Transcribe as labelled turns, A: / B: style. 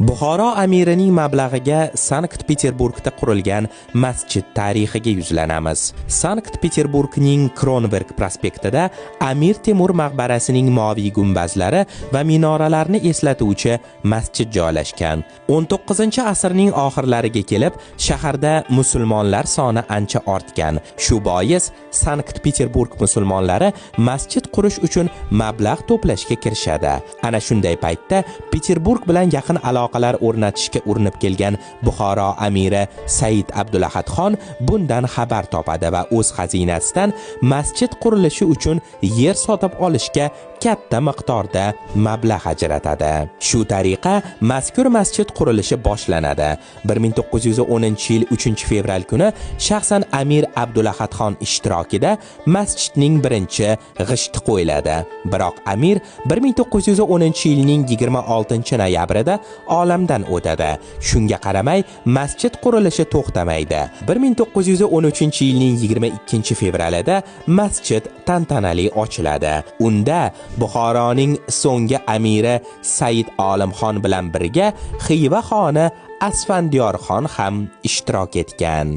A: Buxoro amirining mablag'iga Sankt-Peterburgda qurilgan masjid tarixiga yuzlanamiz. Sankt-Peterburgning Kronberg prospektida Amir Temur maqbarasining moviy gumbazlari va minoralarini eslatuvchi masjid joylashgan. 19-asrning oxirlariga kelib shaharda musulmonlar soni ancha ortgan. Shu bois Sankt-Peterburg musulmonlari masjid qurish uchun mablag' to'plashga kirishadi. Ana shunday paytda Peterburg bilan yaqin aloqalar o'rnatishga urinib kelgan Buxoro amiri Said Abdulahatxon bundan xabar topadi va o'z xazinasidan masjid qurilishi uchun yer sotib olishga katta miqdorda mablag' ajratadi. Shu tariqa mazkur masjid qurilishi boshlanadi. 1910-yil 3-fevral kuni shaxsan Amir Abdulahatxon ishtirokida masjidning birinchi g'ishti qo'yiladi. Biroq amir 1910-yilning 26-noyabrida olamdan o'tadi. Shunga qaramay masjid qurilishi to'xtamaydi. 1913-yilning 22-fevralida masjid tantanali ochiladi. Unda Buxoroning so'nggi amiri Said Olimxon bilan birga Xiva xoni Asfandiyorxon ham ishtirok etgan.